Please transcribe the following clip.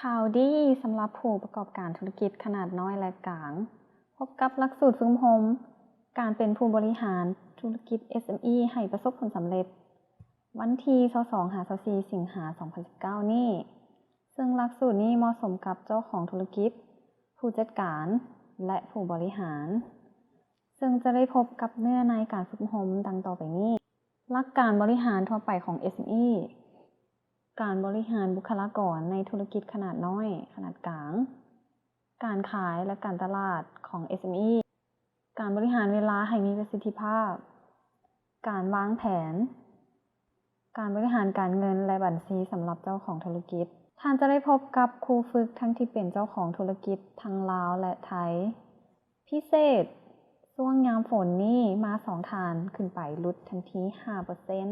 ຂ່າວດີສຳລັບຜູ້ປະກອບການທຸລະກິດຂະໜາດນ້ອຍ ແລະ ກາງ. ພົບກັບຫຼັກສູດຝຶກອົບຮົມການເປັນຜູ້ບໍລິຫານທຸລະກິດ ເອສເອັມອີ ໃຫ້ປະສົບຜົນສຳເລັດ ວັນທີຊາວສອງຫາຊາວສີ່ ສິງຫາ ສອງພັນສິບເກົ້ານີ້, ເຊິ່ງຫຼັກສູດນີ້ເໝາະສົມກັບເຈົ້າຂອງທຸລະກິດ, ຜູ້ຈັດການ ແລະ ຜູ້ບໍລິຫານ, ເຊິ່ງຈະໄດ້ພົບກັບເນື້ອໃນການຝຶກອົບຮົມດັ່ງຕໍ່ໄປນີ້. ຫຼັກການບໍລິຫານທົ່ວໄປຂອງ ເອສເອັມອີ, ການບໍລິຫານບຸກຄະລາກອນໃນທຸລະກິດຂະໜາດນ້ອຍ, ຂະໜາດກາງ, ການຂາຍ ແລະ ການຕະຫຼາດຂອງ ເອສເອັມອີ, ການບໍລິຫານເວລາໃຫ້ມີປະສິດທິພາບ, ການວາງແຜນ, ການບໍລິຫານການເງິນ ແລະ ບັນຊີສຳລັບເຈົ້າຂອງທຸລະກິດ. ທ່ານຈະໄດ້ພົບກັບຄູຝຶກທັງທີ່ເປັນເຈົ້າຂອງທຸລະກິດທັງລາວ ແລະ ໄທ. ພິເສດ, ຊ່ວງຍາມຝົນນີ້ມາສອງທ່ານຂຶ້ນໄປ ຫຼຸດທັນທີຫ້າເປີເຊັນ.